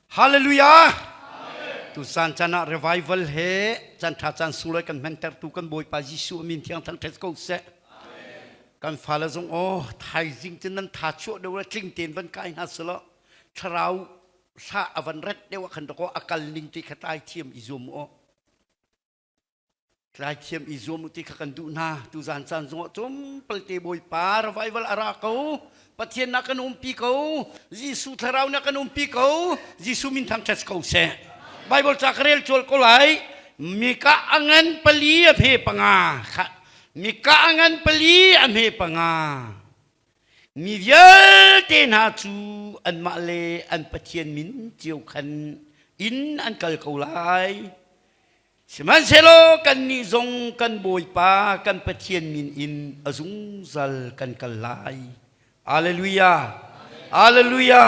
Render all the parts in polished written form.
Hallelujah! Tu caan caan ah revival he caan ṭha caan sunglawi kan hmantertu kan Bawipa Jesuh min thiang thangṭhat ko seh. Kan fale zong aw thaizing cu nan tha chuah deuh le tling tein van kai hna selaw thlarau hla a van ret deuh ah khan dakaw a kal ning ti kha tlai thiam i zuam u. Tlaithiam i zuam u ti kha kan duh hna. Tuzan caan zongah tlawmpalte Bawipa revival a ra ko. Pathian na kan umpi ko. Jesuh thlarau na kan umpi ko. Jesuh min thangṭhat ko seh. Bible ca ka rel cual ko lai. Mika a ngan pali a hme panga. Mika a ngan pali a hme panga. Mi vialte hna cu anmah le an Pathian min cio khan inn an kal ko lai. Sihmanhsehlaw kannih zong kan Bawipa kan Pathian min in a zungzal kan kal lai. Alleluia! Alleluia!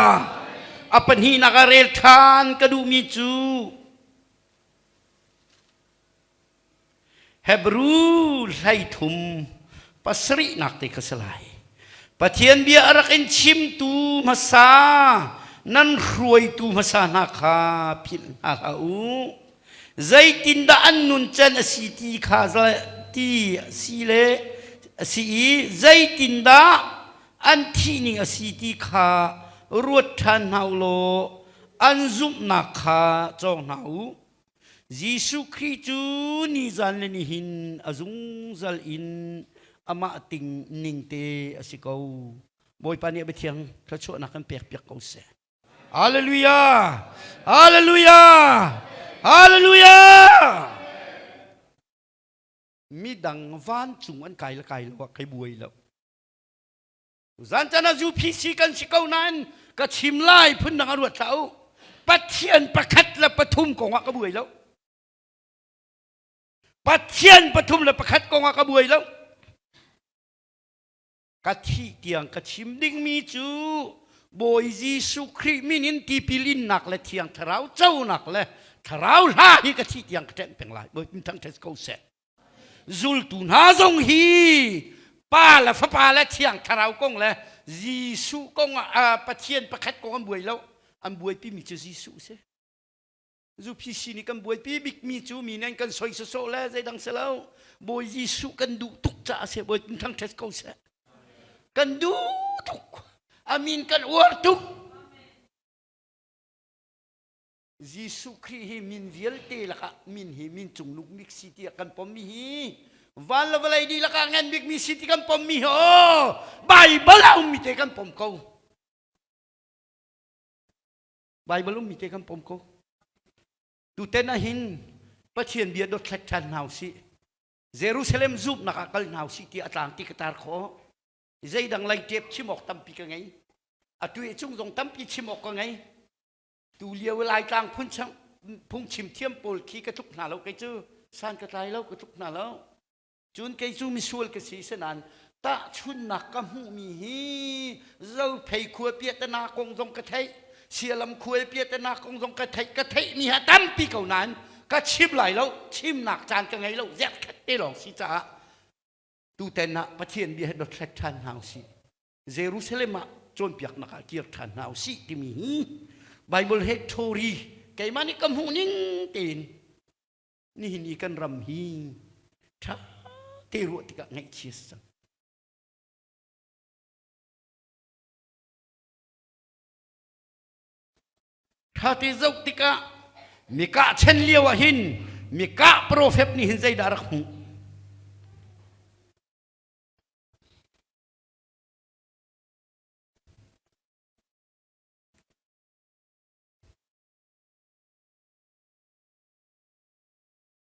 A pahnihnak ah rel ṭhan ka duhmi cu Hebru 13 pasarihnak te kha si lai. Pathian bia a rak in chimtu hmasa nan hruaitu hmasa hna kha philh hna hlah u. Zeitindah an nuncan a si ti kha ti si le a si i zeitindah an thihning a si ti kha ruat ṭhan hna u law an zumhnak kha cawng hna u. Jesuh Khrih cu nizan le nihin a zungzal in amah ting ning te a si ko. Bawipa nih a biathiang thluachuahnak kan pekpiak ko seh. Hallelujah! Hallelujah! Hallelujah! Midang vancung an kai le kai lo ah kai buai lo. Zan chan ah UPC kan si ko nain ka chim lai phun dang a ruat hlah u. Pathian pakhat le pathum kong ah ka buai lo. Pathian pathum le pakhat kong ah ka buai lo. Ka thih tiang ka chim dingmi cu Bawi Jesuh Khrih min in tipil innak le Thiang Thlarau conak le Thlarau hla hi ka thih tiang ka ṭenh peng lai. Bawi thangṭhat ko seh. Zultu hna zong hi Pa le Fapa le Thiang Thlarau kong le Jesuh kong ah Pathian pakhat kong an buai lo. An buaipimi cu Jesuh a si. UPC nih kan buaipi bikmi cu mi nih an kan soi sawsawh le zeidang si lo. Bawi Jesuh kan duh tuk caah a si. Bawi thangṭhat ko seh. Kan duh tuk. A min kan uar tuk. Jesuh Khrih hi min vialte lakah min hi min cungnung bik si tiah kan pommi hi van le vawlei dihlak ah ngan bikmi si ti kan pommi hi aw Baibal a ummi te kan pom ko. Baibal ummi te kan pom ko. Tuten ahhin Pathian bia dothlat ṭhan hna usih. Jerusalem zumhnak ah kal hna usih ti a tlang ti ka tar khawh. Zeidang lei ṭep chim awk tampi ka ngei. Atu i chung zong tampi chim awk ka ngei. Tu lio Laitlang phun phungchim thiam pawl khi ka tluk hna lo kei cu san ka tlai lo ka tluk hna lo. Cun kei cu misual ka si senain tahchunnak ka hmuhmi hi Zophei khua piahtana kong zong ka theih, Sialam khua piahtana kong zong ka theih, ka theihmi ha tampi ko nain ka chim lai lo, chimnak caan ka ngei lo, zerkhat te lawng si caah tuten ah Pathian bia he dothlat ṭhan hna usih. Jerusalem ah cawnpiaknak ah kir ṭhan hna usih timi hi Bible he ṭhori keimah nih ka hmuh ning tein nihin i kan ram hi ṭha te ruah tikah ngaihchia si cang. Ṭha te zoh tikah mikah chen lio ah hin mikah profet nih hin zeidah rak hmuh?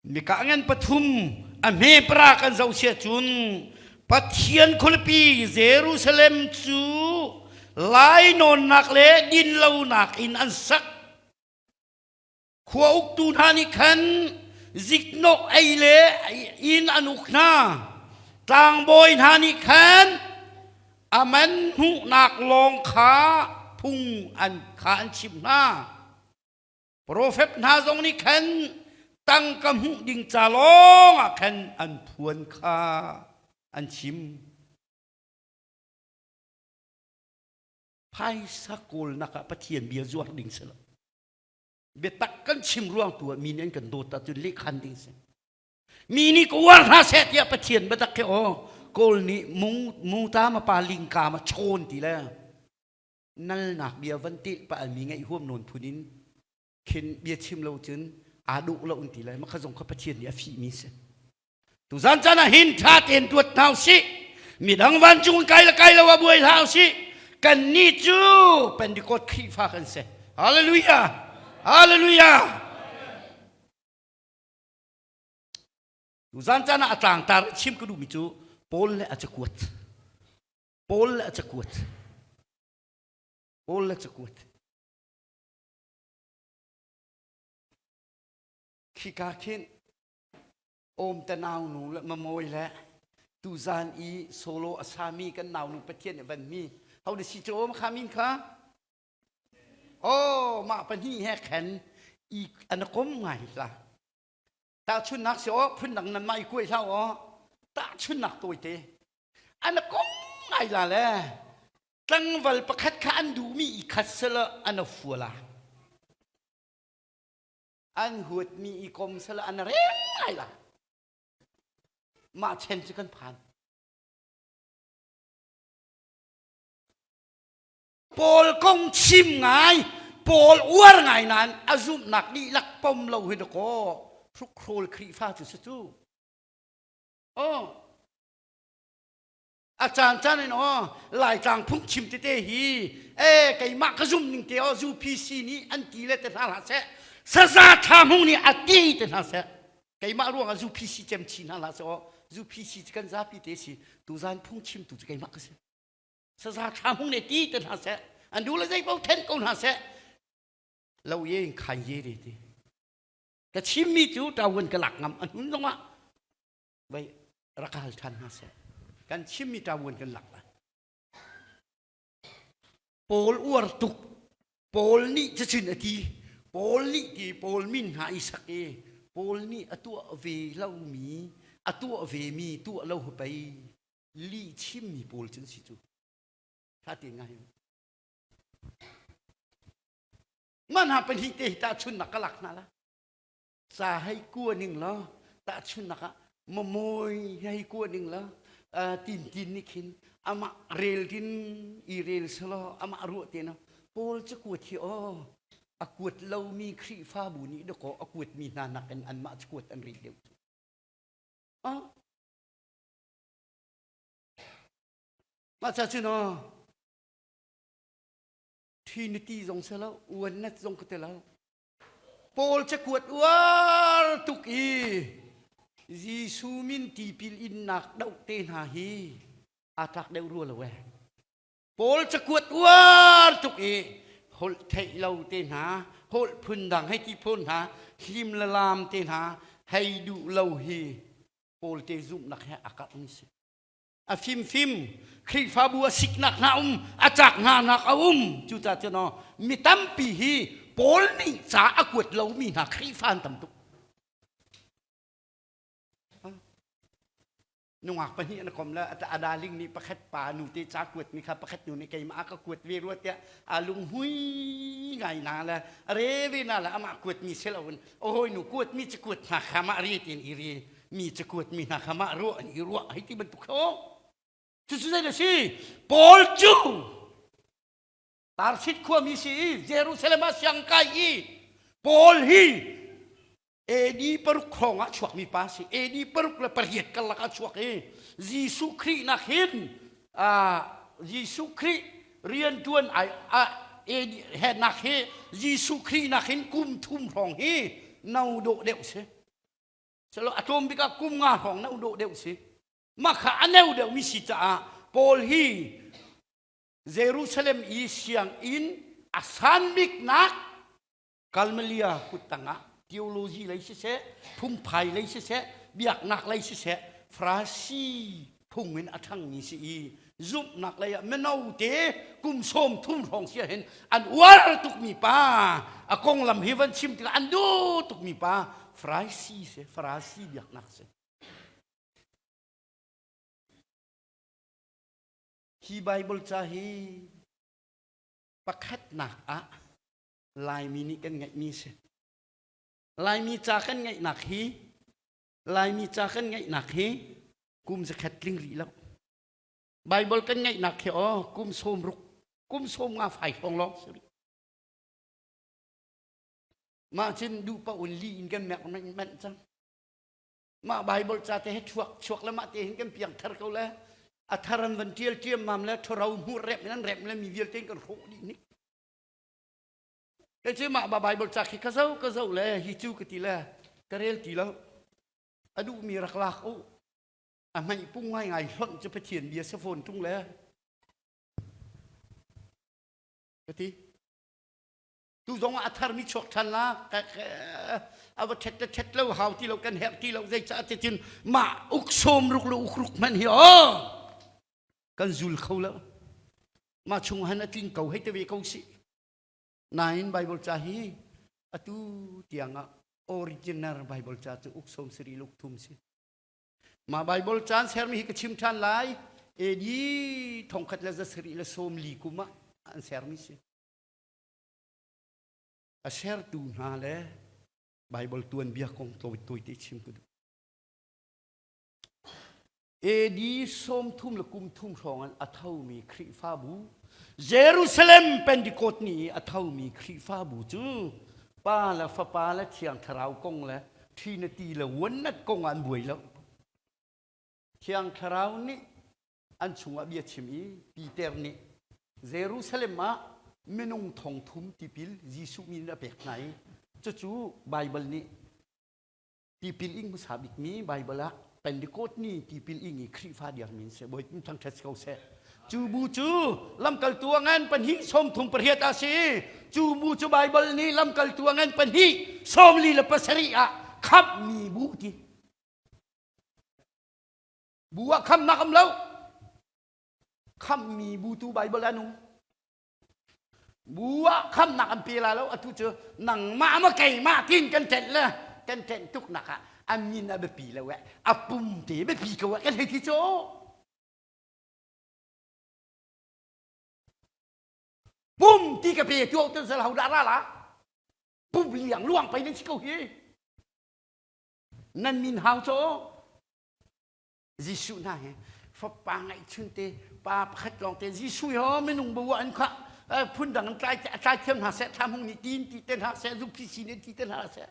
Mikah ngan pathum a hme para kan zoh sia cun Pathian khualipi Jerusalem cu lainawnnak le dinlonak in an sak. Khua uktu hna nih khan ziknawh ei le inn an uk hna. Tlangbawi hna nih khan a man hmuhnak lawng kha phung an kha an chimh hna. Profet hna zong nih khan tangka hmuh ding ca lawng ah khan an phuan kha an chim. Phaisa kawlnak ah Pathian bia zuar ding si lo. Biatak kan chim ruang tu ah mi nih an kan dawt ahcun lehkhan ding si. Mi nih ka uar hna seh tiah Pathian biatak khi aw Kawl nih mu mu ta ma pa lingka ma chawn ti le nalnak bia van telh pa mi ngaih huam nawn phun in khin bia chim lo cun aa dawh lo an ti lai makha zong kha Pathian nih a fihmi si. Tuzan caan ah hin ṭha tein tuat hna usih. Midang vancung kai le kai lo ah buai hlah usih. Kannih cu Pentecost Khrihfa kan si. Hallelujah! Hallelujah! Tuzan caan ah a tlangtar chim ka duhmi cu Paul le a cakuat. Paul le a cakuat. Paul le cakuat. Khika khin Awm te naunu le mamawi le tuzan i solo a sami kan naunu Pathian nih van mi ho na si cu awm kha min kha oh mah pahnih he khan i an kom ngai la tahchunnak si aw phundang nan mah i kuai hlah aw tahchunnak tawite an kom ngai la le tlangval pakhat kha an duhmi i khat sela an a fuala An huatmi i kom sala an rem ngai la. Mah chen cu kan phan. Paul kong chim ngai, Paul uar ngai nain a zumhnak dihlak pom lo hi dakaw hrukhrawl Khrihfa cu si cu. Oh, A caancaan in aw Laitlang phungchim tete hi e keimah ka zum ning te aw UPC nih an ti le te hna hlah seh saza tha hmung nih a ti te hna seh keimah ruangah UPC cem chi hna hlah seh aw UPC cu kan zapi te si tuzan phungchim tu cu keimah ka si saza tha hmung nih ti te hna seh an du le zei paoh then ko hna seh lo ye in khan ye re ti ka chimmi cu ṭawan ka lak ngam an hun zongah vai rak hal ṭhan hna seh kan chimmi ṭavuan kan lak lai Paul uar tuk Paul nih cacin a ti Paul nih ti Paul min hna i sak i Paul nih a tuah ve lomi a tuah ve mi tuah lo pei lih chimmi pawl cun si cu tha te ngai man ha pahnih te hi tahchunnak ka lak hna la Ca hei kua ning law tahchunhnak ah mamawi hei kua ning law tintin nih khin amah rel din i rel selaw amah ruah te na Paul cakuat hi aw a kuat lomi Khrihfabu nih dakaw a kuatmi hna nakin anmah cakuat an rel deuh cu. Ah. Mah ca cun aw Trinity zong selo uannat zong ka te lo Paul cakuat uar tuk i Jesuh min tipil innak doh te hna hi aa tlak deuh rua lo ee. Paul cakuat uar tuk i holh theih lo te hna, holh phundang hei ti phun hna, hlim le laam te hna hei duh lo hi Paul te zumhnak he aa kalh mi si. A fimfim Khrihfabu a siknak hna um, a cak hna nak a um. Cucaah cun aw, mi tampi hi Paul nih ca a kuat lomi hna Khrihfa an tam tuk. Nungak pahnih an kom le a darling nih pakhat pa nu te ca kuat mi kha pakhat nu nih keimah a ka kuat ve rua tiah a lunghmui ngai na le a re ve na le amah kuat mi si loin a hawi nu kuat mi cu kuat hna kha mah ri tiin i ri mi cakuat mi hna kha mah ruah an i ruah hei ti bantuk kha cucu zei a si Paul cu Tarsit khuami si i Jerusalem ah siang kai i Paul hi AD paruk hrawng ah chuakmi pa si AD 6 le 8 karlak ah chuak i Jesuh Khrih nak hin Jesuh Khrih rianṭuan ai AD he nak hi Jesuh Khrih nak hin kum thum hrawng hi no dawh deuh si Selo a tlawm bik ah kum nga hrawng na dawh deuh si. Mah kha a neu deuhmi si caah Paul hi Jerusalem i sianginn a san biknak Kalmalia kut tangah theology lei siseh, phungphai lei siseh, biaknak lei siseh, Farasi phung in a ṭhangmi si i zumhnak lei ah mino te kum 30 hrawng si ahhin an uar tukmi pa a konglam hi van chim tikah an duh tukmi pa Farasi si Farasi biaknak si hi Bible ca hi pakhatnak ah Laimi nih kan ngeihmi si. Laimi ca kan ngeihnak hi Laimi ca kan ngeihnak hi kum zakhat tling rih lo. Bible kan ngeihnak hi aw kum sawm ruk kum sawm nga fai hrawng lawng si rih. Mah cun duh paoh in li in kan merh manh cang. Mah Bible ca te he chuak chuak le mah te hin kan piang thar ko le a thar an van tial tiam mam le thoro hmur rep in an rep le mi vialte in kan hrawh dih ni. Kei cu mah Bible ca khi ka zo ka zo le hi cu ka ti le ka rel ti lo. A duhmi rak lak u. A hmeih pung ngai ngai hlonh cu Pathian bia si fawn tung le. Ka ti. Tu zong ah a tharmi chuak ṭhan la a va ṭhet le ṭhet lo hau ti lo kan herh ti lo zeicah ticun mah uk sawm ruk le uk ruk hmanh hi aw kan zul kho lo. Mah chung han a tling ko hei te ve ko si. Nain Bible ca hi atu tiang ah original Bible ca cu uk sawm sarih le uk thum si. Mah Bible caan sermi hi ka chim ṭhan lai. AD 1140 kum ah an sermi si. A sertu hna le Bible tuanbia kong tawi te chim ka duh. AD 30 le kum thum hrawng in a thomi Khrihfabu Jerusalem Pentecost ni i a thomi Khrihfabu cu Pa le Fapa le Thiang Thlarau kong le Trinity le Oneness kong ah an buai lo. Thiang Thlarau nih an chungah bia chim i Peter nih Jerusalem ah minung thong thum tipil Jesuh min in a pek hna i cucu Baibal nih tipil ing hmasa bikmi Baibal ah Pentecost ni tipil ing i Khrihfa dirmi an si. Bawipa thangṭhat ko seh. Cu bu cu lamkaltu a ngan pahnih sawmthum pariat ah si. Cu bu cu Baibal nih lamkaltu a ngan pahnih sawmli le pasarih ah khamhmi bu ti. Bu ah khamnak um lo. Khamhmi bu tu Baibal ah nung. Bu ah khamnak an pe la lo atu cu nangmah ma keimah tin kan ṭenh le kan ṭenh tuknak ah a min a biapi lo eh a pum te biapi ko eh kan hei ti cu pum ti ka pe tu tan sal ho dah ra la pum liang luang pei nan si ko hi nan min hau cho Jesuh hna hi fapa ngeihchun te pa pakhat lawng te Jesuh hi minung bu an kha phundang an tlai a tlai thiam hna seh thlam hung nih tin ti te hna seh zuphi si nih ti te hna seh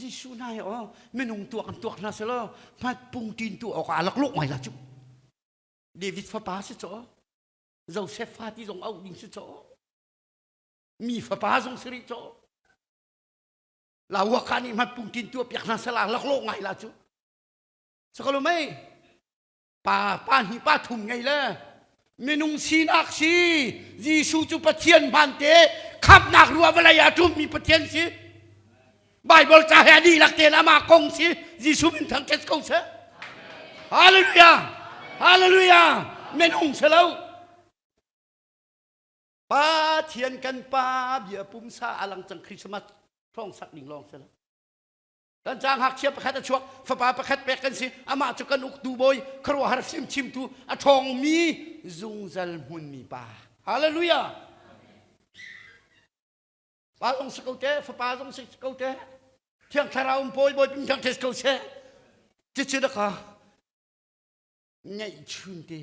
Jesuh hna hi oh minung tuak an tuak hna seh law hmat pung tin tu awk a lak luk ngai la cu David fapa si cho Joseph fa ti zong auh ding si cho mi fapa zong si rih cho la waka nih hmat pung tin tu piak hna seh la lak lok ngai la cu Sakalo mei pa pa hnih pa thum ngei le minung sinak si Jesuh cu Pathian hmante khamhnak ruah vawlei ah ṭummi Pathian si Bible ca he a dihlak tein amah kong si Jesuh min thangṭhat ko seh Hallelujah Hallelujah minung si lo Pathian kan pa bia pumsa a lang cang Christmas thawng sak ding lawng si lo Kan ca ngakchia pakhat a chuak, fapa pakhat pek kan si. Amah cu kan uktu bawi, khuaruahhar fimchimtu, a ṭhawngmi zungzal hmunmi pa. Hallelujah! Pa zong si ko te, fapa zong si ko te. Thiang Thlarau um pawi bawi pim thiang tes ko seh. Cucu da ka ngeihchun te.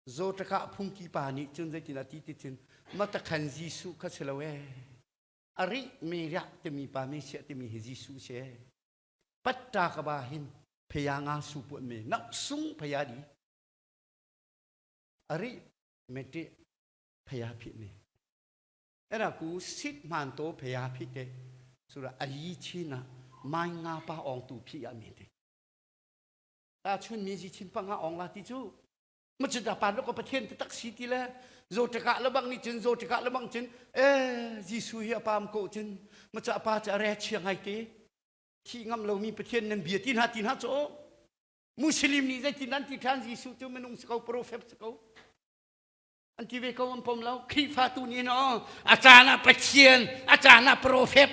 Zawtaka phungki pa nih cun zeitin a ti ti cun matakhan Jesuh kha si lo ee. A rih mi riah timi pa mi siah timi hi Jesuh si patta ka ba hin phaya nga su puan me nak sung phaya di a rih me ti phaya phi me era ku sit man to phaya phi te sura ali china mai nga pa ong tu phi ya me te ta chun mi ji chin pa nga ong la ti chu ma cu da pa lo ko pathian taktak si ti le zo tikah le bang nih cun zo tikah le bang cun eh Jesuh hi a pam ko cun ma cu a pa cu a re chia ngai te thi ngam lomi pathian nan bia ti hna ti hna cu Muslim nih zeitin an ti ṭhan Jesuh cu minung si ko prophet si ko an ti ve ko an pom lo Khrihfa tu nih no a caan ah Pathian a caan ah prophet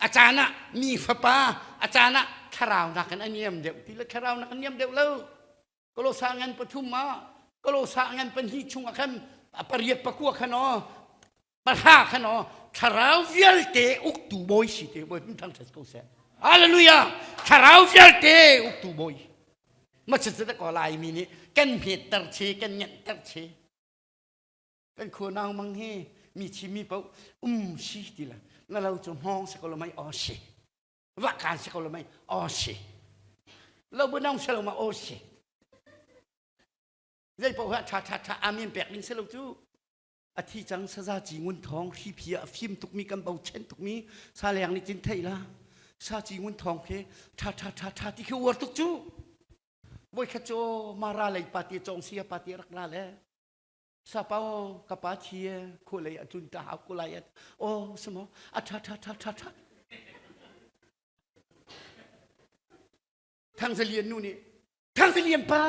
A caan ah mi fapa, a caan ah thlarau nakin a niam deuh ti le thlarau nak a niam deuh lo. Kolosa ngan pathum ah, kolosa ngan pahnih chung ah khan pariat pakua khan aw, pahra khan aw, Thlarau vialte uktu bawi si te bawi min thangṭhat ko seh. Hallelujah! Thlarau vialte uktu bawi. Ma cu ko Laimi nih kan hmetter che, kan ngenhter che. Kan khua nau mang hi mi chi mi paoh um si ti la. Na lo cu hmawng si ko lo mei aw si. Vahkaan si ko lo mei aw si. Lo bu nong si lo ma aw si. Zei paoh ah ṭha ṭha ṭha amen pek ding si lo cu. A thi cang saza ci ngun thawng hriphi a fim tukmi kan bochan tukmi sa leng nih cin theih la sa ci ngun thawng khi ṭha ṭha ṭha ṭha ti khi uar tuk cu voikhat cu mara lei pa ti cong sia pa ti rak la le sa pa ka pa thi khu lei a tlun ta hau ko lai o samo a ṭha ṭha ṭha ṭha ṭha Thangzalian nu nih Thangzalian pa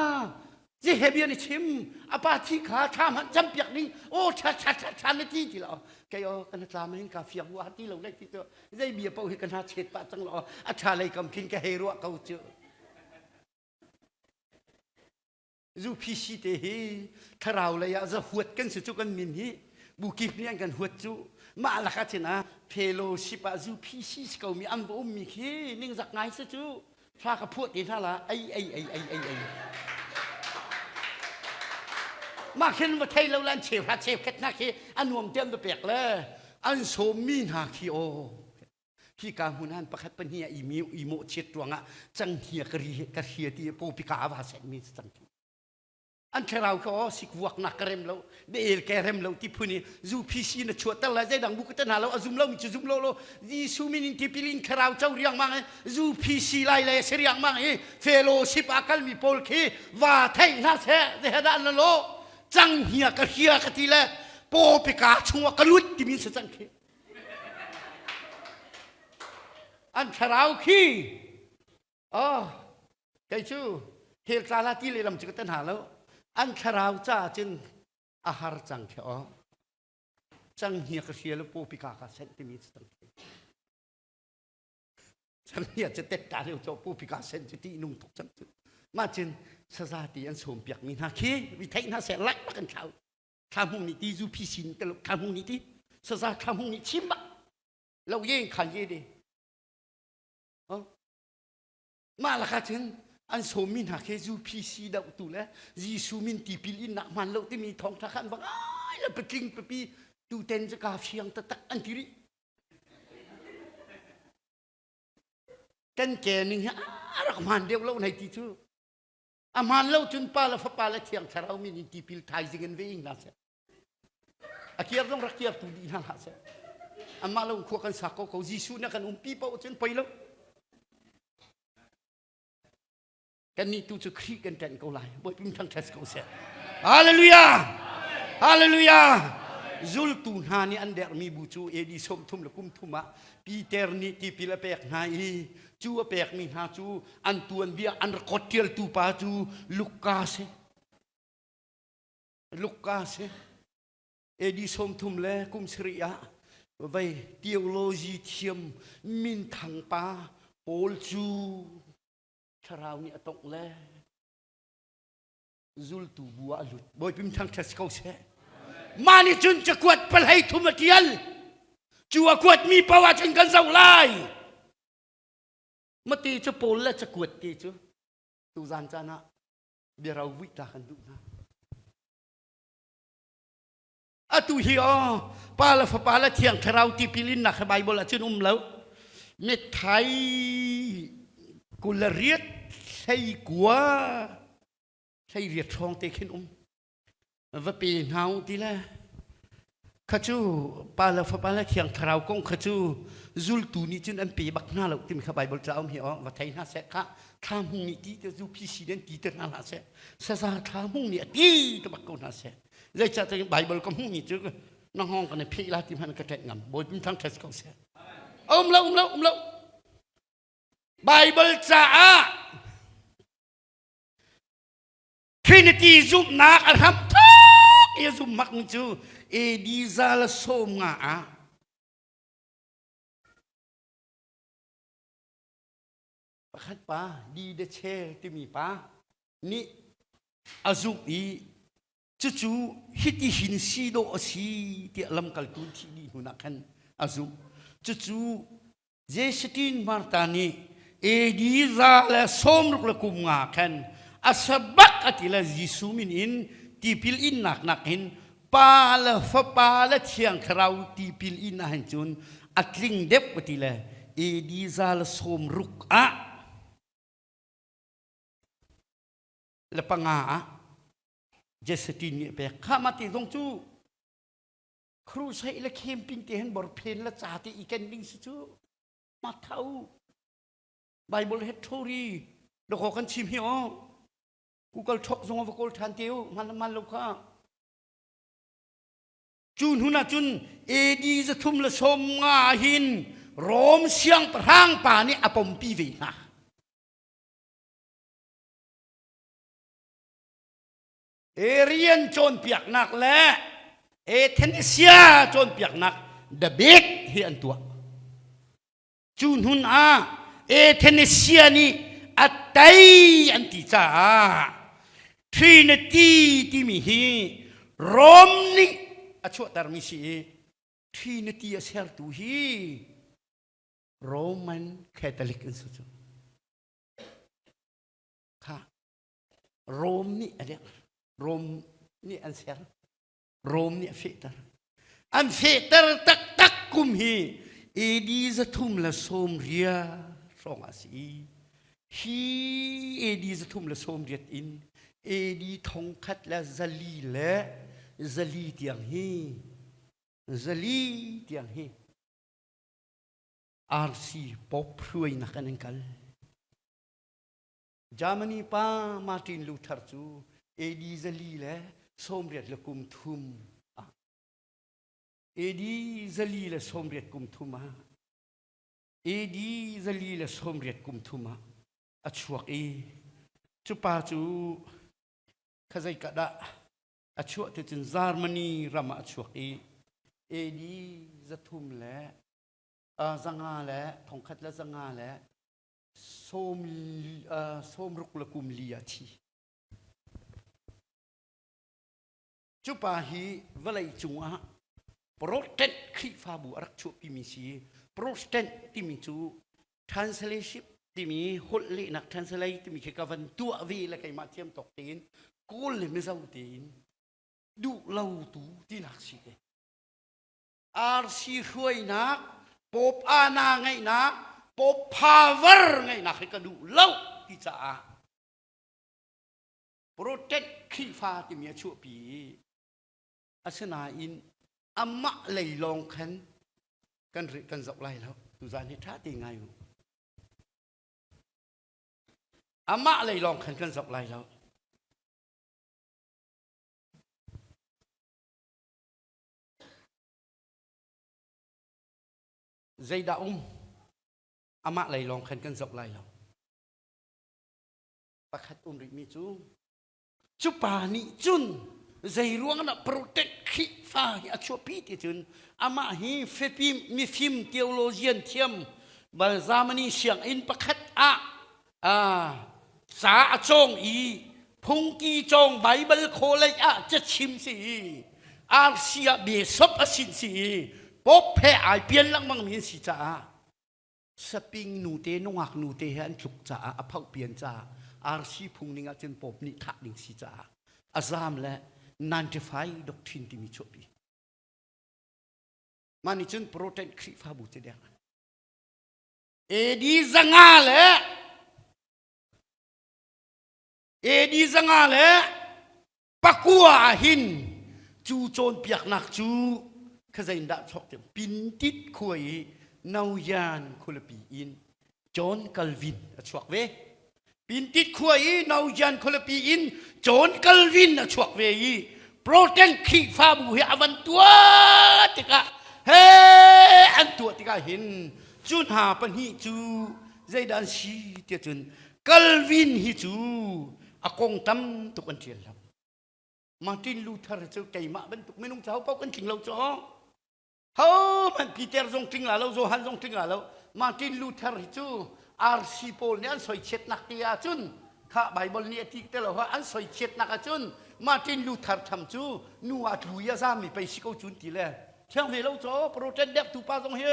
he bia na chim a pa thi kha tha hmanh campiak ding aw tha tha tha tha na ti ti lo kei aw kan tla ma hin ka fiang wa ti lo le ti to zei bia paoh hi ka hna chet pah cang lo a tha lei kam khin ka hei ruah ko cu zu phisi te hi thlarau lei ah za huat kan si cu kan min hi bu kip nih an kan huat cu mah lakah cun ah fellowship ah zu phisi si ko mi an va um mi khi ningzak ngai si cu thla ka phuah te hna la ei ei ei ei ei ei mah khin va thei lo lan cheu hra cheu khat hna khi a nuam te an va pek le an sawm mi hna khi aw hi ka hmun han pakhat pahnih ah i i mawh chiat ruangah canghnia ka ri ka hria ti pawpika a va set mi cang an thlarau kha aw sikvuaknak ka rem lo beel ke rem lo ti phun i zu phisi na chuahter lai zeidang bu ka te hna lo a zum lo mi cu zum lo lo Jesuh min in tipil in thlarau co riangmang i zu phisi lai le si riangmang i fellowship ah kalmi pawl khi va theih hna seh zehadah na lo canghnia ka hria ka ti le pawpika chungah ka lut timi si cang khi An thlarau khi oh kei cu hell tla la ti lehlam cu ka tan hna lo. An thlarau caah cun a har cang khi oh. Cang hnia ka hria le pawpi ka ka senh timi cu cang khi. Cang hnia cu tet ta lio cu pawpi ka senh cu tih nung tuk cang cu. Mah cun saza ti an sawm piak mi hna khi vi theih hna seh lai bak an thlau. Thla hmung nih ti zu phi sin te lo thla hmung nih ti saza thla hmung nih chim bak lo ye khan ye de mah lakah cun an sawmmi hna khi zu phi si doh tu le Jesuh min tipil in nak hman lo timi thawngtha kha an va ngai le patling pipi tuten cu ka fiang taktak an ti rih kan ke ning hi a rak hman deuh lo nei ti cu A hmaan lo cun pa le fapa le thiang thlarau min in tipil thaizing in ve ing hna seh. A kiar zong rak kiar tu dih hna hlah seh. Amah lo khua kan sak ko ko Jesuh na kan umpi paoh cun poi lo. Kannih tu cu Khrih kan ṭanh ko lai. Bawipa thangṭhat ko seh. Hallelujah! Hallelujah! Zultu hna nih an dermi bu cu AD 30 le kum thum ah Peter nih tipil a pek hna i cu a pekmi hna cu an tuanbia an record ṭialtu pa cu Luka si. Luka si. AD 30 le kum sarih ah vei theology thiam minthang pa Paul cu thlarau nih a tongh le zultu bu ah a lut. Bawipim thangṭhat si ko seh. Mah nih cun cakuat palhei thum a ṭial. Cu a kuatmi paoh ah cun kan zoh lai. Mate cu Paul le cakuat te cu tuzan caan ah biaro vuih ta kan duh hna. Atu hi aw pa le fapa le thiang thlarau tipil innak hi Bible ah cun um lo. Methai 28 hlei kua hlei riat hrawng te khin um. Va pe hna u ti le kha cu pa le fapa le thiang thlarau kong kha cu zultu nih cun an pe bak hna lo timi kha Bible ca um hi aw va thei hna seh kha thla hmung nih ti te zu phi den ti te hna hlah seh saza thla hmung nih a ti te bak ko hna seh zeicah te Bible ka hmuh mi cu na hngawng kan i pheh la ti hmanh ka ṭet ngam Bawipa thang ṭhat ko seh um lo um lo um lo Bible caah Trinity zumhnak a hram thak i a zumhmak mi cu AD za le 50 ah pakhat pa Di de Che timi pa nih a zumh i cucu hiti hin si dawh a si tiah lamkaltu thih dih hnu ah khan. A zumh. Cucu Jesutin Martha nih AD 165 khan a sabak a ti le Jesuh min in tipil innak nakin Pa le Fapa le Thiang Thlarau tipil in ahhin cun a tling deuh a ti le AD 160 ah le panga ah Jesutin nih a pek. Kha mah ti zong cu crusade le camping te hin borphen le ca te i ken ding si cu ma thau Bible he thori doko kan chim hi o Google thok zong va kawl than te u man man lo kha cu hnun ah cun AD 350 hin Rom siangpahrang pa nih a pompi ve hna. Arian cawnpiaknak le Athanasia cawnpiaknak debate hi an tuah. Cu hnun ah Athanasia nih a tei an ti caah Trinity timi hi Rom nih a chuahtermi si i Trinity a sertu hi Roman Catholic an si cu. Kha Rom nih a dek. Rom nih an ser. Rom nih a fehter. An fehter taktak kum hi AD 390 hrawng ah si. Hi AD 390 in AD 1404 tiang hi zali tiang hi RC Pope hruainak an kal. Germany pa Martin Luther cu AD 493 ah AD 493 ah AD 493 ah a chuak i cu pa cu khazei ka dah a chuah te cun Germany ram ah a chuak i AD 300 le zanga le thongkhat le zanga le sawm, sawmruk le kum li a thi. Cu pa hi vawlei cungah Protestant Khrihfabu a rak chuahpimi si. Protestant timi cu translation timi holh lehnak translate timi khi ka van tuah ve le keimah thiam tawk tein Kawl le Mizo tein duh lo tu tinak si te. RC hruainak, Pope ana ngeihnak, Pope power ngeihnak hi ka duh lo ti caah Protest Khrihfa timi a chuahpi i asinain amah lei lawng khan kan kan zoh lai lo tuzaan hi ṭha te ngai u amah lei lawng khan kan zoh lai lo Zeidah um? Amah lei lawng khan kan zoh lai lo. Pakhat um rihmi cu cu pa nih cun zei ruang dah protect Khrihfa hi a chuahpi ti cun amah hi fepim mifim theologian thiam bal Germany sianginn pakhat ah ca a cawng i phungki cawng Baibal khawlei ah cachim si i RC ah bishop a sin si i Pope he ai pian lengmang mi an si caah saping nute nungak nute he an tluk caah a phoh pian caah RC phung ning ah cun Pope nih thah ding si caah a zam le 95 doctrine timi chuahpi mah nih cun Protestant Khrihfabu cu deng AD zanga le AD 309 ah hin cu cawnpiaknak cu khazein dah chok ti pintit khua i Nauyan khualipi in John Calvin a chuak ve. Pintit khua i Nauyan khualipi in John Calvin a chuak ve i Protestant Khrihfabu hi a van tuah tikah he an tuah tikah hin cu hna pahnih cu zeidah an si tiah cun Calvin hi cu a kong tam tuk an ṭial lo. Martin Luther cu keimah bantuk minung cu hopaoh kan tling lo cu. Hohmanh Peter zong tling la lo, Johan zong tling la lo. Martin Luther hi cu RC pawl nih an soichiatnak ti ahcun kha Bible nih a ti te lo an soichiatnak ahcun Martin Luther tham cu nu ah tlu i a zami pei si ko cun ti le. Thiang ve lo caw Protestant dek tu pa zong hi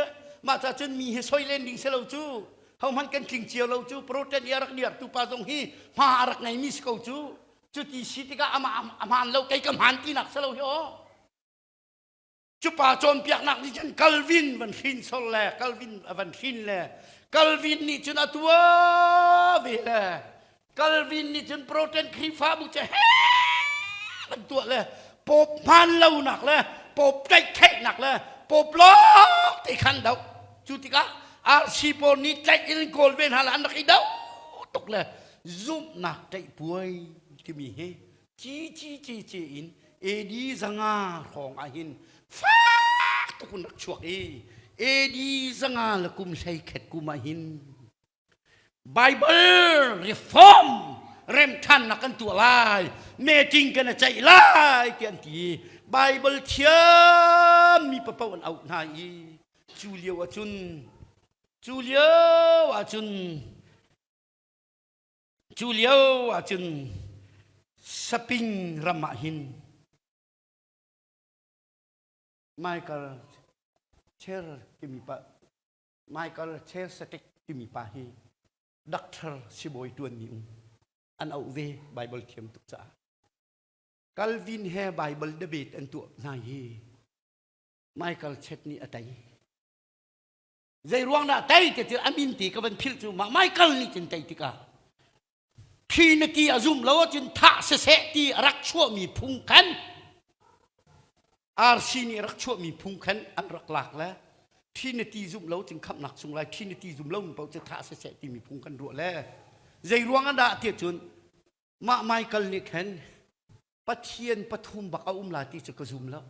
mah ca cun mi hi soi len ding si lo cu. Hohmanh kan tling cio lo cu Protestant i a rak diar tu pa zong hi hma a rak ngeimi si ko cu. Cuti si tikah amah a hmaan lo kei ka hmaan tinak si lo hi aw. Cu pa cawnpiaknak nih cun Calvin van hrin sol le Calvin a van hrin le Calvin nih cun a tuah ve le Calvin nih cun Protestant Khrihfabu cu he van tuah le Pope hmaan lonak le Pope tlaihkheihnak le Pope lawng te khan doh. Cu tikah RC pawl nih tlaih in kawl ve hna le an rak i doh tuk le zumhnak tlaih puai timi hi CCCC in AD 500 hrawng ah hin fak tuk in rak chuak i AD 500 le kum 11 kum ah hin Bible reform remṭhannak kan tuah lai meeting kan i ceih lai ti an ti Bible thiam mi papoh an auh hna i cu lio ahcun cu lio ahcun Cu lio ahcun Saping ram ah hin Michael Chair timi pa Michael Chairsatik timi pa hi doctor sibawi tuanmi um an auh ve Bible thiam tuk caah Calvin he Bible debate an tuah hna hi Michael Chet nih a tei Zei ruang dah tei te ti a min ti ka van philh cu mah Michael nih cun tei tikah Trinity a zum lo ahcun thah siseh ti a rak chuahmi phung khan RC nih rak chuahmi phung khan an rak lak le Trinity zum lo cun khamhnak sung lai Trinity zum lo mi paoh cu thah siseh timi phung kan ruah le zei ruang ah dah tiah cun mah Michael nih khan Pathian pathum bak a um la ti cu ka zum lo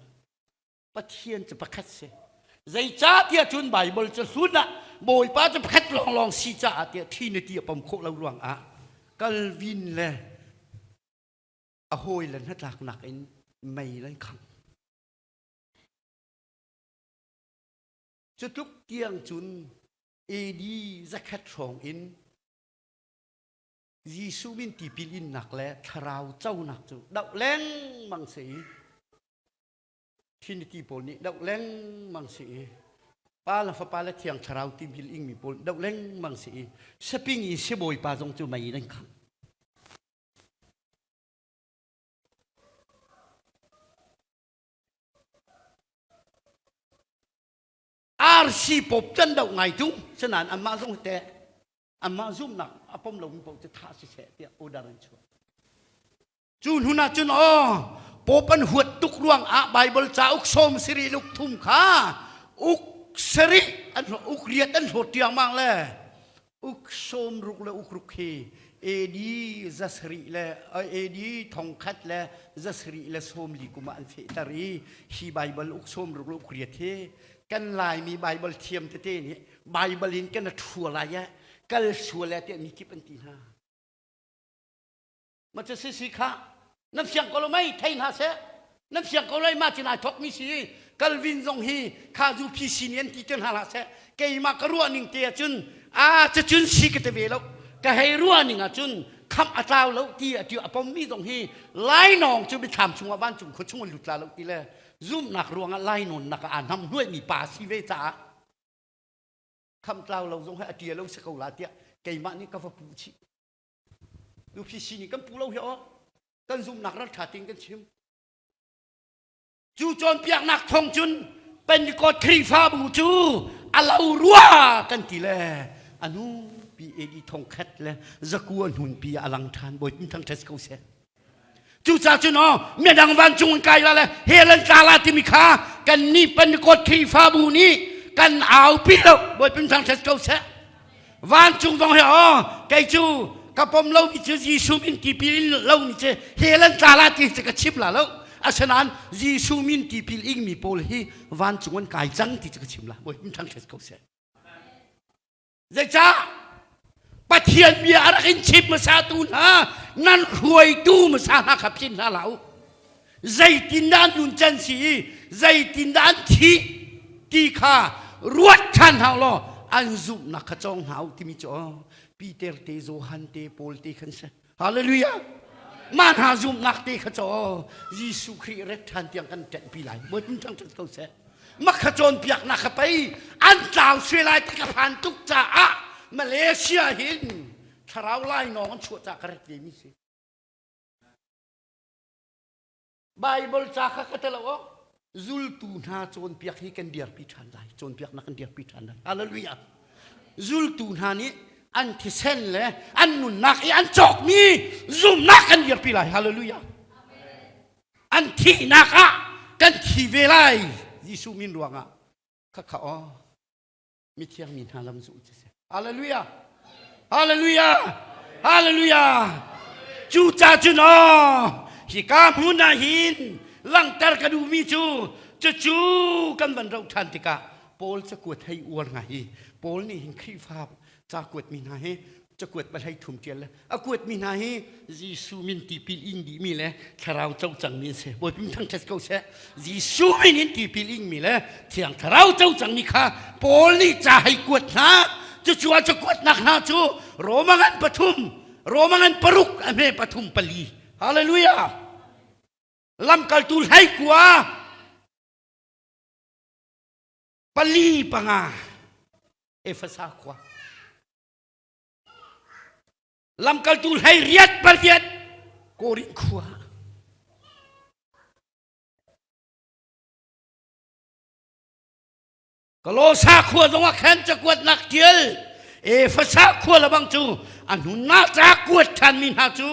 Pathian cu pakhat si. Zeicahtiah cun Baibal cu hlun ah Bawipa cu pakhat lawnglawng si caah tiah Trinity a pom khawh lo ruangah Calvin le a hawile hnatlaknak in mei an khangh. Cu tluk tiang cun AD zakhat hrawng in Jesuh min tipil innak le thlarau conak cu doh lengmang si i Trinity pawl nih doh lengmang si i Pa le Fapa le Thiang Thlarau tipil ingmi pawl doh lengmang si i saping i sibawi pa zong cu mei in an khangh. RC pop can doh ngai tung sinain anmah zong teh anmah zumhnak a pom lomi paoh cu thah siseh tiah order an chuah. Cu hnun ah cun aw Pope an huat tuk ruang ah Bible cauk sawm sarih le uk thum kha uk sarih an uk riat an hlawt tiangmang le uk sawm ruk le uk ruk hi AD 100 le AD 1000 le 140 kum ah an fehter i hi Bible uk sawm ruk le uk riat hi kan Laimi Bible thiam tete nih Bible in kan a lai ah kal sual tiah mi kip an ti hna. Ma cu si si kha nan fiang ko lo mei thei hna seh nan fiang ko lai ma cin ai thok mi si Calvin zong hi kha zu PC nih an ti te hna hlah seh keimah ka ruah ning te ahcun a cacun si ka te ve lo ka hei ruah ning ahcun khamh a tlau lo ti a ti a pom mi zong hi lainawng cu biathlam chungah vancung khua chung an lut la lo ti le zumhnak ruangah lainawn nak ah aa hnam hnuai mi pa si ve caah khamh tlau lo zong hi a tia lo si ko la tiah keimah nih ka va puh chih Nupi sining kan pu lo hi aw kan zumhnak ral ṭha tein kan chim. Cu cawnpiaknak thawng cun Pentecost Khrihfabu cu a lo rua kan ti le a nu pi AD 1000 le zakua hnun pi a lang ṭhan Bawipa thangṭhat ko seh. Cucaah cun aw midang vancung an kai la le hell an tla la timi kha kan nih Pentecost Khrihfabu nih kan aupi lo Bawipa thangṭhat ko seh. Vancung zong hi aw kei cu ka pom lo mi cu Jesuh min tipil in lo mi cu hell an tla la ti cu ka chim la lo. Asinain Jesuh min tipil ing mi pawl hi vancung an kai cang ti cu ka chim la. Bawipa thangṭhat ko seh. Zeicah Pathian bia a rak in chim hmasatu hna nan hruaitu hmasa hna kha phin hna hlah u. Zeitindah an nun can si i zeitindah an thih ti kha ruat ṭhan hna law an zumhnak kha cawng hna u timi cu aw Peter te Johan te Paul te khan si. Hallelujah. Mah hna zumhnak te kha caw Jesuh Khrih ret ṭhan tiang kan ṭenhpi lai. Bawipa thangṭhat ko seh. Makha cawnpiaknak kha pei an tlau suai lai ti ka phan tuk caah Malaysia hin thlarau lainawng an chuah caah ka rat ve mi si. Bible ca kha ka telo o zultu hna cawnpiak hi kan dirpi ṭhan lai cawnpiaknak kan dirpi ṭhan lai hallelujah zultu hna nih an thisen le an nunnak i an cawkmi zumnak kan dirpi lai hallelujah an thihnak ah kan thi ve lai Jesuh min ruangah khakha aw mithiang mi hna lam zulh cu si hallelujah hallelujah hallelujah cu ca cun aw hika hmun ah hin langhter ka duhmi cu cucu kan van roh ṭhan tikah Paul cakuat hei uar ngai hi Paul nih hin Khrihfa ca kuatmi hna hi cakuat pahlei thum ṭial le a kuatmi hna hi Jesuh min tipil ing dihmi le thlarau co cangmi an si. Bawipa thangṭhat ko seh. Jesuh min in tipil ingmi le Thiang Thlarau co cangmi kha Paul nih ca hei kuat hna. Cucu a cakuatnak hna cu Roma ngan pathum, Roma ngan paruk, a hme pathum pali. Hallelujah! Lamkaltu hlei kua pali panga Efesa khua. Lamkaltu hlei riat pariat Korin khua. Kolosa khua zongah khan cakuatnak ṭial Efesa khua lebang cu a hnunnak ca kuat ṭhanmi hna cu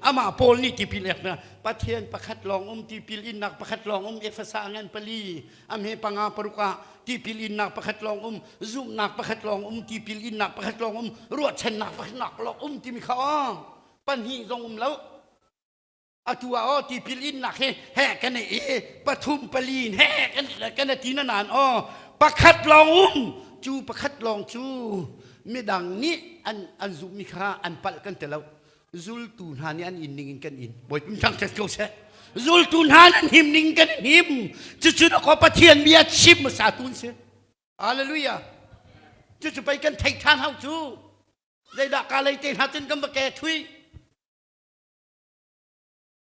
amah Paul nih tipil ek hna Pathian pakhat lawng um tipil innak pakhat lawng um Efesa ngan pali a hme panga paruk ah tipil innak pakhat lawng um zumhnak pakhat lawng um tipil innak pakhat lawng um ruahchannak pakhat lawng um timi kha aw pahnih zong um lo atu ah aw tipil innak hi he kan i pathum pali he kan kan ti na nan aw pakhat lawng um cu pakhat lawng cu midang nih an an zumhmi kha an palh kan ti lo Zultu hna nih an in ning in kan in. Bawipa thangṭhat ko seh. Zultu hna nan him ning kan him. Cucu na kaw Pathian bia chim hmasa tu an si. Hallelujah. Cucu pei kan theih ṭhan hau cu. Zeidah ka lei te hna cun kan va ke thui.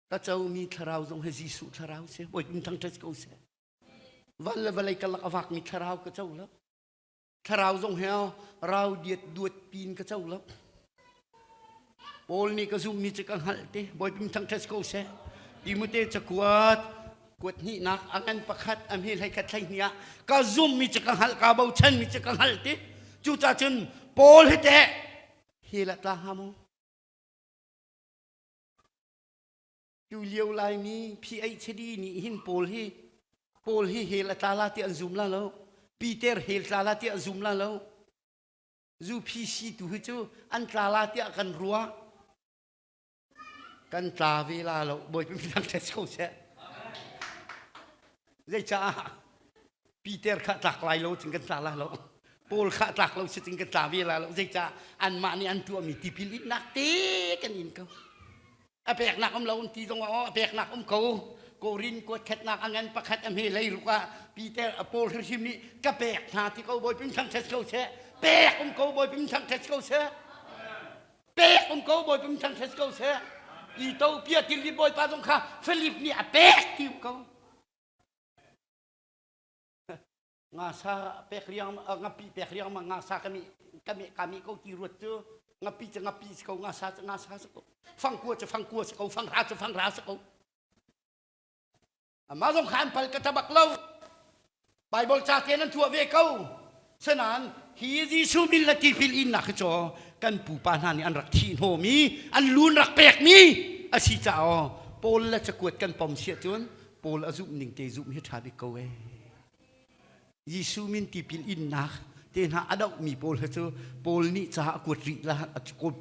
Ka comi thlarau zong hi Jesuh thlarau si. Bawipa thangṭhat ko seh. Van le vawlei karlak a vakmi thlarau ka co lo. Thlarau zong he rau diat duat pin ka co lo. Paul nih ka zummi cu ka hngalh te Bawipa thangṭhat ko seh. Timote cakuat kuat hnihnak a ngan pakhat a hme hlei khat hlei hnih ah ka zummi cu ka hngalh ka bochanmi cu ka hngalh te. Cucaah cun Paul hi teh hi la tla hnga maw? Tu lio Laimi PhD nih hin Paul hi Paul hi hell a tla la ti an zum la lo. Peter hell tla la ti an zum la lo. UPC tu hi cu an tla la tiah kan ruah. Kan tla ve la lo. Bawipa midang ṭhet ko seh. Zeicah Peter kha tlak lai lo cun kan tla la lo. Paul kha tlak lo si cun kan tla ve la lo. Zeicah anmah nih an tuahmi tipil innak te kan in ko. A peknak um lo um ti zong ah a peknak um ko. Korin kuat khatnak a ngan pakhat a hme lei ruk ah Peter a Paul hrimhrim nih ka pek hna ti ko Bawipa thangṭhat ko seh. Pek um ko Bawipa thangṭhat ko seh. Pek um ko Bawipa thangṭhat ko seh. Ethiopia tilli Bawipa zong kha Philip nih a pek ti um ko. Ngasa pek riang ngapi pek riang ma ngasa kami kami kami ko ti ruat cu ngapi cu ngapi si ko ngasa cu ngasa si ko fangkua cu fangkua si ko fanghra cu fanghra si ko amah zong kha an pal ka tabak lo Bible ca te nan tuah ve ko senan hi Jesuh min le tipil innak hi cu kan pupa hna nih an rak thih hnawmi an lun rak pekmi a si caah Paul le cakuat kan pom siah cun Paul a zumh ning te zumh hi ṭha bik ko ee. Jesuh min tipil innak te hna a dohmi pawl he cu Paul nih ca a kuat rih la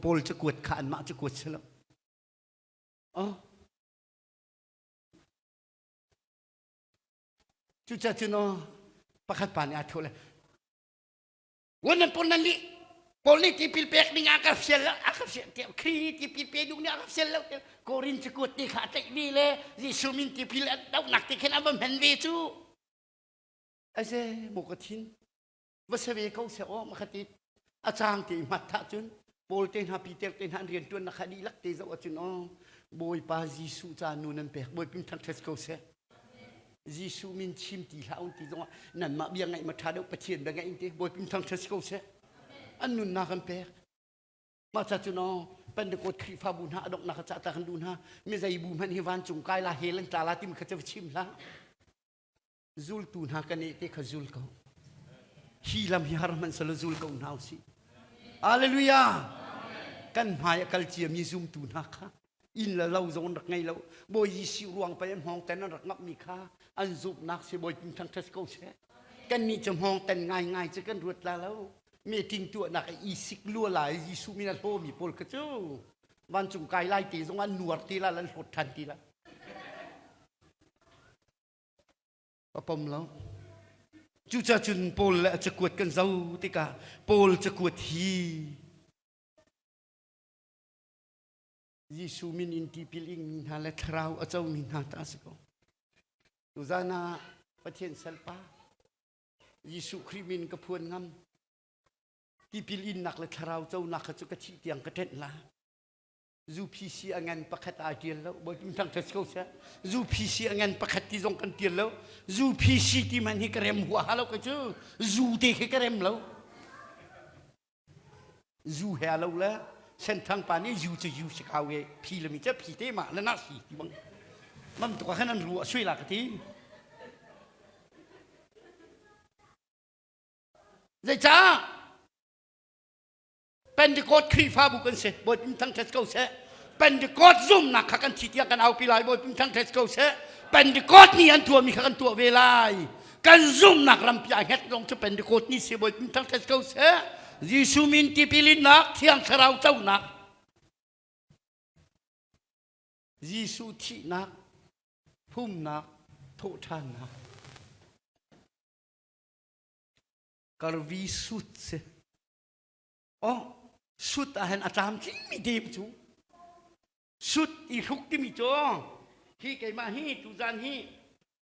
Paul cu kuat kha anmah cu kuat si lo. Oh. Cucaah cun aw pakhat pa nih aa thawh le Wan nan pawl nan lih Paul nih tipil pek ding a ka fial lo a ka fial tiah Khrih nih tipil pe duh nih a ka fial lo tiah Korin cakuat te kha a tlaih ve le Jesuh min tipil a dohnak te khin a va hman ve cu aze maw ka thin va se ve ko seh aw makhat i a cang te hmat thah cun Paul te hna Peter te hna an rian ṭuannak kha dihlak te zoh ahcun aw Bawipa Jesuh ca nu nan pek Bawipa thangṭhat ko seh. Jesuh min chim ti hlah un ti zongah nanmah bia ngaih ma ṭha deuh Pathian bia ngaih in ti Bawipa thangṭhat si ko seh. An nunnak an pek. Mah ca cu no Pentecost Khrihfabu hna a donghnak a cah ta kan duh hna. Mi zei bu hmanh hi vancung kai la hell an tla la timi kha cu chim hlah. Zultu hna kan eh te kha zul ko. Hi lam hi har hmanh selaw zul ko hna usih. Hallelujah! Kan hmai a kal ciami zumtu hna kha inn le lo zong an rak ngei lo. Bawi Jesuh ruang pei an hmawng ten an rak ngamhmi kha an zumhnak si Bawi pum thangṭhat ko seh. Kannih cu hmawng ten ngaingai cu kan ruat la lo. Meeting tuahnak i isik lua lai Jesuh min a hlawmi pawl kha cu vancung kai lai te zong an nuar ti la an hlawt ṭhan ti la. A pom lo. Cucaah cun Paul le a cakuat kan zoh tikah Paul cakuat hi Jesuh min in tipil ingmi hna le thlarau a comi hna ta a si ko. Tuzan ah Pathian salpa Jesuh Khrih min ka phuan ngam. Tipil innak le thlarau conak kha cu ka thih tiang ka ṭenh la. UPC a ngan pakhat aa ṭial lo. Bawi thangṭhat ko seh. UPC a ngan pakhat ti zong kan ṭial lo. UPC ti hmanh hi ka rem huaha lo ka cu. Zu te khi ka rem lo. Zu he lo le Senthang pa nih zu cu zu si kau e phi le mi cu phi te ma le na si ti bang. Mam tuk ah khan an ru a sui la ka ti. Zeicah? Pentecost Khrihfabu kan si. Bawipa thangṭhat ko seh. Pentecost zumnak kha kan thi tiang kan aupi lai. Bawipa thangṭhat ko seh. Pentecost ni an tuahmi kha kan tuah ve lai. Kan zumnak rampi a hnget zong cu Pentecost ni si. Bawipa thangṭhat ko seh. Jesuh min tipil innak, Thiang Thlarau conak, Jesuh thihnak, phumnak, thawhṭhannak. Karvi sut si. Oh, sut ah hin a tlamtlingmi dem cu. Sut i hruk timi cu hi keimah hi tuzan hi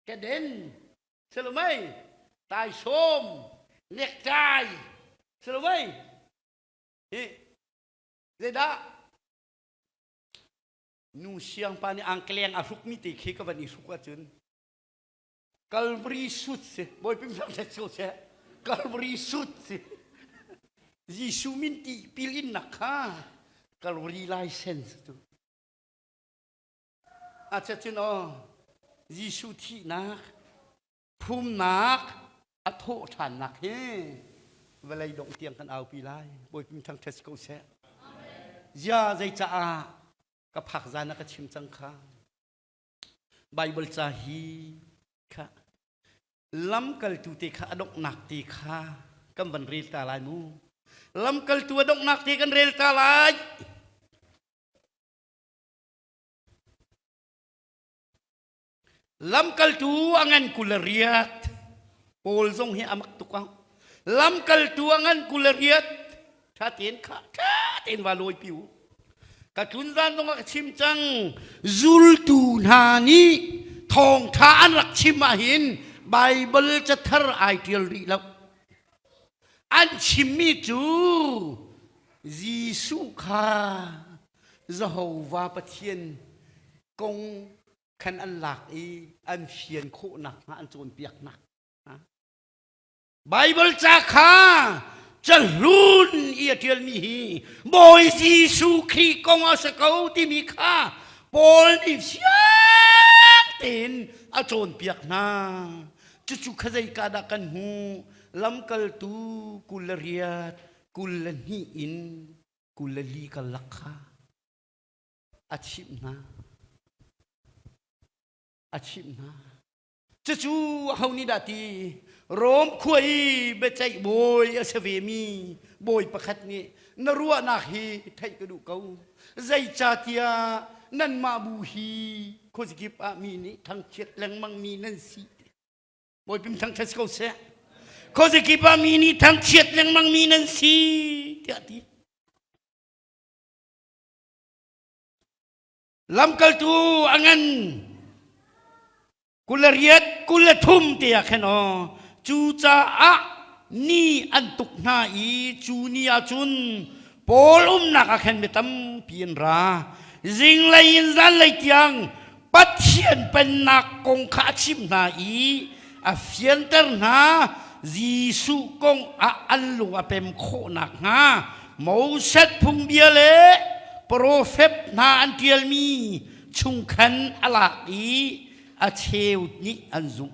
keden silomei taisawm nektai silomei hi zeidah nu siangpa nih angkleng a hrukmi te khi ka van i hruk ahcun Calvary suit si Bawipa thangṭhat si seh Calvary suit si Jesuh min ti pil innak kha Calvary license tu a cun aw Jesuh thihnak phumnak a thawh ṭhannak hi vawlei dongh tiang kan aupi lai Bawipa thangṭhat si ko seh zia zei caah ka phak zan ah ka chim cang kha Baibal ca hi kha lamkaltu te kha a donghnak te kha kan van rel ta lai mu. Lamkaltu a donghnak te kan rel ta lai. Lamkaltu a ngan 28 Paul zong hi a mak tuk ang. Lamkaltu a ngan 28 ṭha tein kha ṭha tein va lawi pi u. Ka tlun zan zong ah ka chim cang. Zultu hna nih thawngṭha an rak chim ahhin Baibal cathar ai ṭial rih lo. An chimmi cu Jesuh kha Jehovah Pathian kong khan an lak i an fian khawh nakhnga an cawnpiaknak. Baibal ca kha cahlun i a ṭialmi hi Bawi Jesuh Khrih kong a si ko timi kha Paul nih fiang tein a cawnpiak hna. Cucu kha zeika dah kan hmuh? Lamkaltu 28, 22 in 24 karlak kha a chimh hna. A chimh hna. Cucu aho nih dah ti Rom khua i biaceih bawi a si vemi bawi pakhat nih na ruahnak hi theih ka duh ko. Zeicahtiah nanmah bu hi khuazakip ah mi nih thangchiat lengmang mi nan si. Bawipim thangchiat si ko seh. Khuazakip ah mi nih thangchiat lengmang mi nan si tiah a ti. Lamkaltu a ngan 28 23 te ah khan aw cucaah ni an tuk hna i cu ni ah cun Paul umnak ah khan mi tampi an ra zinglei in zanlei tiang. Pathian pennak kong kha a chimh hna i a fianter hna. Jesuh kong ah an lung a pem khawh nakhnga Moses phungbia le profet hna an ṭialmi chung khan a lak i a cheu nih an zumh.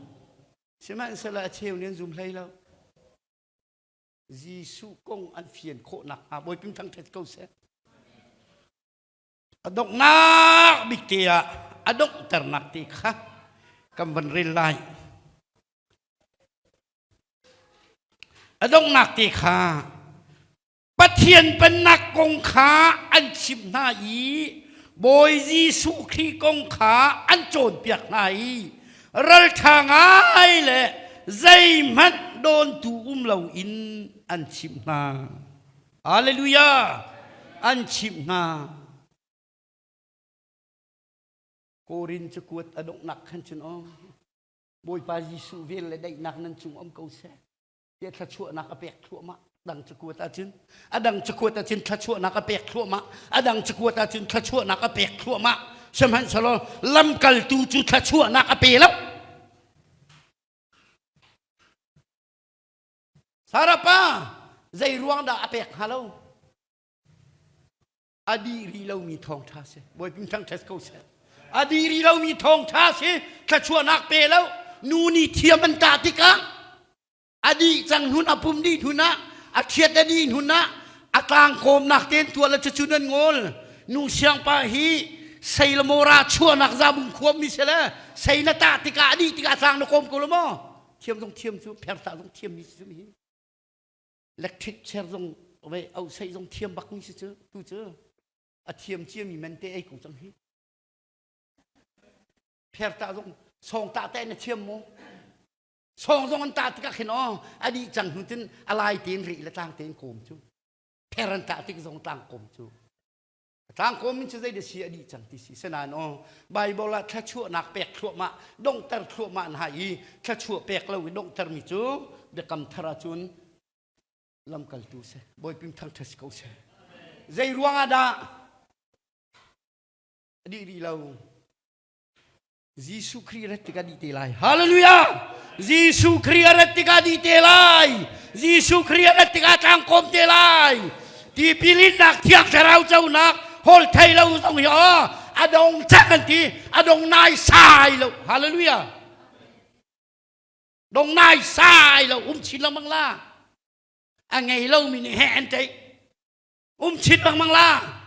Sihmanhsehlaw a cheu nih an zum hlei lo. Jesuh kong an fian khawh nakhnga Bawipa thangṭhat ko seh. A donghnak bik te ah a donghternak te kha kan van rel lai. A donghnak te kha Pathian pennak kong kha an chimh hna i Bawi Jesuh Khrih kong kha an cawnpiak hna i ralṭha ngai le zeihmanh dawntu um loin an chimh hna. Hallelujah! An chimh hna. Korin cakuat a donghnak khan cun aw Bawipa Jesuh vel le daihnak nan cung um ko seh. Tiah thluachuahnak a pek thluahmah. Dang cakuat ahcun a dang cakuat ahcun thluachuahnak a pek thluahmah. A dang cakuat ahcun thluachuahnak a pek thluahmah. Sihmanhsehlaw lamkaltu cu thluachuahnak a pe lo. Sarah pa zei ruang dah a pek hnga lo? A dih rih lomi thawngṭha si. Bawipa thangṭhat ko seh. A dih rih lomi thawngṭha si. Thluachuahnak pe lo. Nu nih thiam an tah tikah a dih cang hnun a pum dih hnun ah a ṭhiat a dih hnun ah a tlangkawmnak tein tuah le cucu nan ngol. Nu siangpa hi sei le mawra chuahnak zabung khuam mi si le sei na tah tikah a dih tikah tlang na kawm ko lo maw? Thiam zong thiam cu pher tah zong thiam mi si cu hi. Electric chair zong ve au sei zong thiam bak mi si cu tu cu a thiam cia mi men te ei ko cang hi. Pher tah zong song tah te na thiam mu. Song zong an tah tikah khin aw a dih cang hnu cun a lai tein ri le tlang tein kawm cu. Pher an tah tik zong tlang kawm cu. Tlangkawm min cu zei dah si a dih cang ti si. Sinain aw Bible ah thluachuahnak pek thluahmah donghter thluahmah hna i thluachuah pek lo i donghtermi cu biakam thar ahcun lamkaltu si. Bawipim thangṭhat si ko seh. Zei ruang ah dah a dih rih lo? Jesuh Khrih rat tikah dih te lai. Hallelujah! Jesuh Khrih a rat tikah dih te lai. Jesuh Khrih a rat tikah tlangkawm te lai. Tipil innak thiang thlarau conak hol thei lo zong hi aw a dong cang an ti a dong nai sai lo. Hallelujah! Dong nai sai lo um chin lengmang la. A ngei lomi nih he an ṭeih. Um chin lengmang la.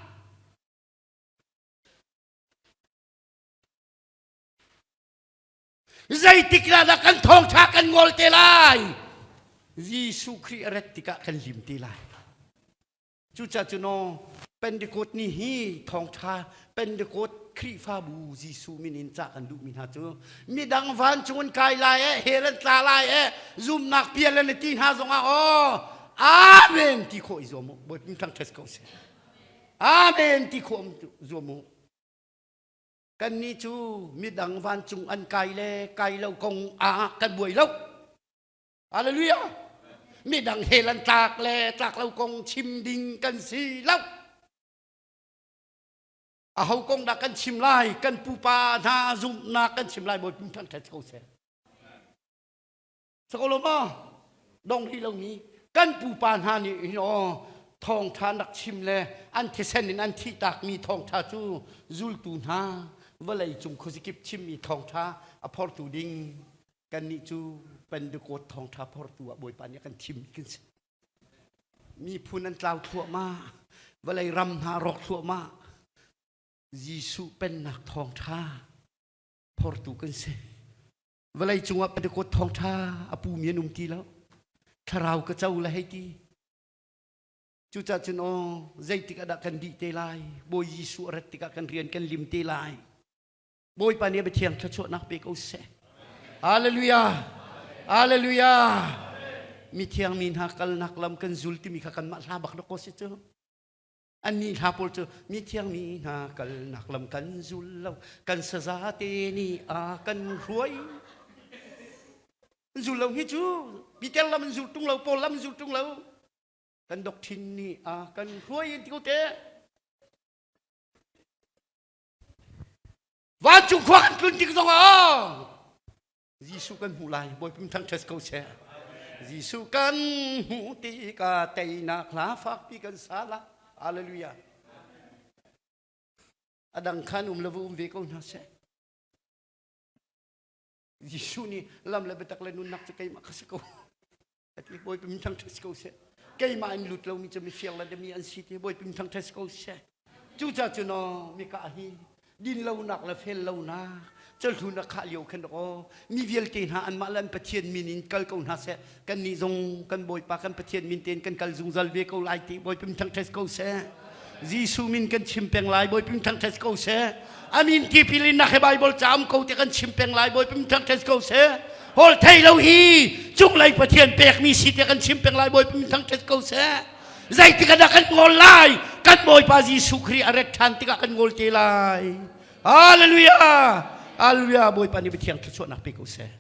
Zeitik la dah kan thawngṭha kan ngol te lai? Jesuh Khrih a rat tikah kan lim te lai. Cucaah cun aw Pentecost ni hi thawngṭha Pentecost Khrihfabu Jesuh min in cah kan duhmi hna cu midang vancung an kai lai eh hell an tla lai eh zumnak pial an ti hna zongah aw Amen ti khawh i zuam u Bawipa thangṭhat ko seh Amen ti khawh zuam u Kannih cu midang vancung an kai le kai lo kong ah kan buai lo. Hallelujah. Midang hell an tlak le tlak lo kong chim ding kan si lo. Aho kong dah kan chim lai? Kan pupa hna zumhnak kan chim lai Bawipa thangṭhat ko seh. Sako lo maw? Dong rih lomi kan pupa hna nih hin aw thawngṭha an rak chim le an thisen in an thihtakmi thawngṭha cu zultu hna vawlei cung khuazikip chimmi thawngṭha a phortu ding kannih cu Pentecost thawngṭha phortu ah Bawipa nih a kan thimmi kan si. Miphun an tlau thluahmah, vawlei ram hna rawk thluahmah. Jesuh pennak thawngṭha phortu kan si. Vawlei cungah Pentecost thawngṭha a pumi an um ti lo. Thlarau ka co le hei ti. Cucaah cun aw zeitik ah dah kan dih te lai? Bawi Jesuh a rat tikah kan rian kan lim te lai. Bawipa nih a biathiang thluachuahnak pe ko seh. Hallelujah! Hallelujah! Mithiang mi hna kalnak lam kan zul timi kha kanmah hla bak dawk ko si cu. Annih hla pawl cu mithiang mi hna kalnak lam kan zul lo, kan saza te nih a kan hruai. Zul lo hi cu Peter lam in zul tung lo, Paul lam in zul tung lo. Kan doctrine nih a kan hruai in ti ko te. Vancung khua kan tlun tik zongah Jesuh kan hmuh lai. Bawipa thangṭhat ko seh. Jesuh kan hmuh tikah teinak hla fakpi kan sa la. Hallelujah. A dang khan um le va um ve ko hna seh. Jesuh nih lam le biatak le nunnak cu keimah ka si ko. Ati Bawipa min thangṭhat ko seh. Keimah in lut lomi cu mifir le demi an si ti Bawipa min thangṭhat ko seh. Cucaah cun aw mika hi din lonak le fel lonak cahlun a khah lio khan aw mi vialte hna anmah le an Pathian min in kal ko hna seh. Kannih zong kan Bawipa kan Pathian min tein kan kal zungzal ve ko lai ti Bawipa min thangṭhat ko seh. Jesuh min kan chim peng lai Bawipa min thangṭhat ko seh. Amin tipil in nak he Bible ca um ko te kan chim peng lai Bawipa min thangṭhat ko seh. Hol thei lo hi cunglei Pathian pekmi si te kan chim peng lai Bawipa min thangṭhat ko seh. Zeitik ah dah kan ngol lai? Kan Bawipa Jesuh Khrih a ret ṭhan tikah kan ngol te lai. Hallelujah! Hallelujah! Bawipa nih Pathian thluachuahnak pe ko seh.